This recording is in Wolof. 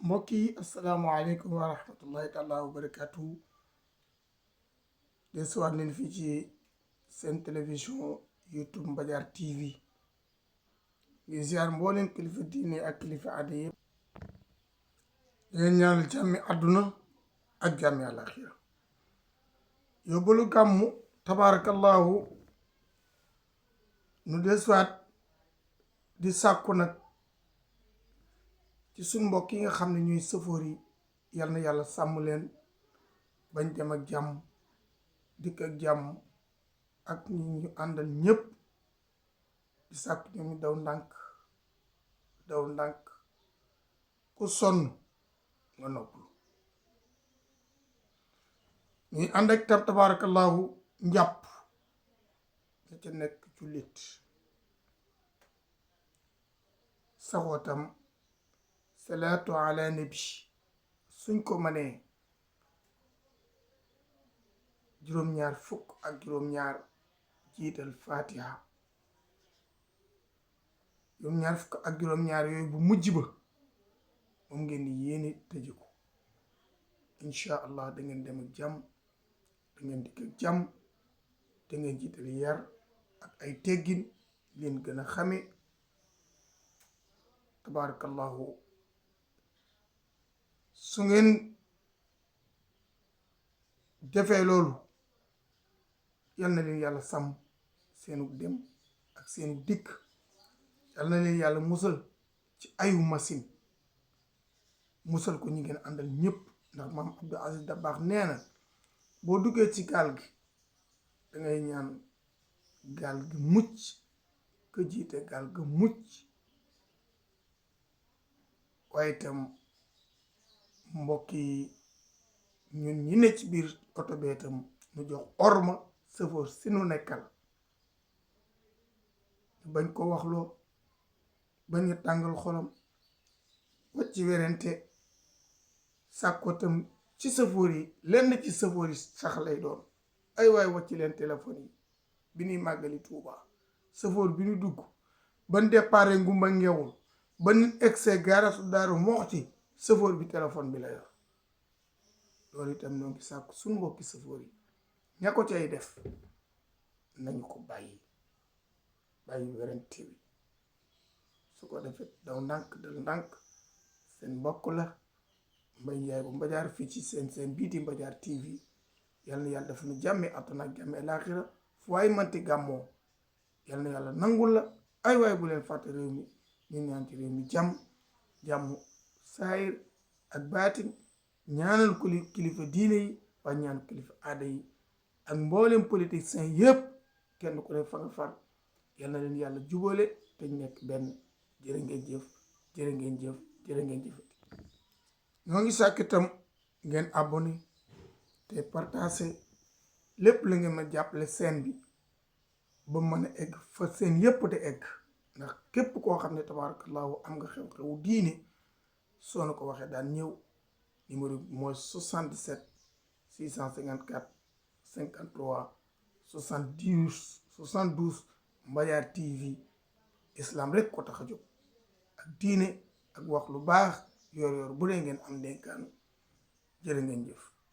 mbokk yi asalaamaaleykum wa rahmatullahi taala wa barakatuhu de suwaat leen fii ci seen télévision YouTube Mbadiar TV ngi ziar mbooleen kilifa diine ak kilifa aada yëpp leen ñaanal jàmmi àdduna ak jàmmi àlaxira yóbbalu gàmmu tabarakallahu nu de suwaat di sàkku nag ci suñ mbokk yi nga xam ne ñuy sëfoor yi yal na yàlla sàmm leen bañ dem ak jàmm dikk ak jàmm ak ñi ñu àndal ñépp di sàkk ñoom ñu daw ndànk ku sonn nga noppalu ñuy ànd ak tam tabarakallahu njàpp ña ca nekk jullit saxootam salaatu ala nabi suñ ko mënee juróom-ñaar fukk ak juróom-ñaar jiital fatiha juróom-ñaar fukk ak juróom-ñaar yooyu bu mujj ba moom ngeen di yéene tëje ko incha allah da ngeen dem ak jàmm da ngeen dikk ak jàmm da ngeen jiital yar ak ay teggin leen gën a xame tabarakallahu su ngeen defee loolu yal na leen yàlla sàmm seenu dem ak seenu dikk yal na leen yàlla musal ci ayu machine musal ko ñi ngeen àndal ñëpp ndax maam Abdou Aziz Dabakh nee na boo duggee ci gaal gi dangay ñaan gaal gi mucc ka jiite gaal ga mucc waaye itam mbokk yi ñun ñi ne ci biir oto bee itam nu jox orma sëfoor si nu nekkal bañ ko waxloo bañ a tàngal xolam wacc werante sàkko tam ci sëfoor yi lenn ci sëfoor yi sax lay doon ay waay wacc leen téléphone yi bi ñuy màggali Tuuba sëfoor bi ñu dugg ban départ ngumba ngewul ba nit egsee gaarasu Daaru Muxti sëfoor bi téléphone bi la yor loolu itam ñoo ngi sàkku suñu mbokki sëfoor yi ña ko cay def nañu ko bàyyi werante bi su ko defee daw ndànk dal ndànk seen mbokk la Mbay Njaay bu Mbadiar fii ci seen bii di Mbadiar TV yal na yàlla def na jàmmi àdduna ak jàmmi alaaxira fu waay manti gàmmoo yal na yàlla nangul la ay waay bu leen fàtte réew mi ñu ñaan ci réew mi jàmm saayir ak baatin ñaanal ko kilifa diine yi waaye ñaan kilifa aada yi ak mboolem politiciens yëpp kenn ku ne fa nga far yal na leen yàlla jubale te nekk benn jërë ngeen jëf ñoo ngi sàkk itam ngeen abonné te partagé lépp la ngeen ma jàppale seen bi ba mën a egg fa seen yëpp te egg ndax képp koo xam ne tabarakallahu am nga xew-xewu diine soo na ko waxee daan ñëw numéro bi mooy 77 654 53 72 Mbadiar TV islam rek ko tax a jóg ak diine ak wax lu baax yor bu dee ngeen am dénkaan jërë ngeen jëf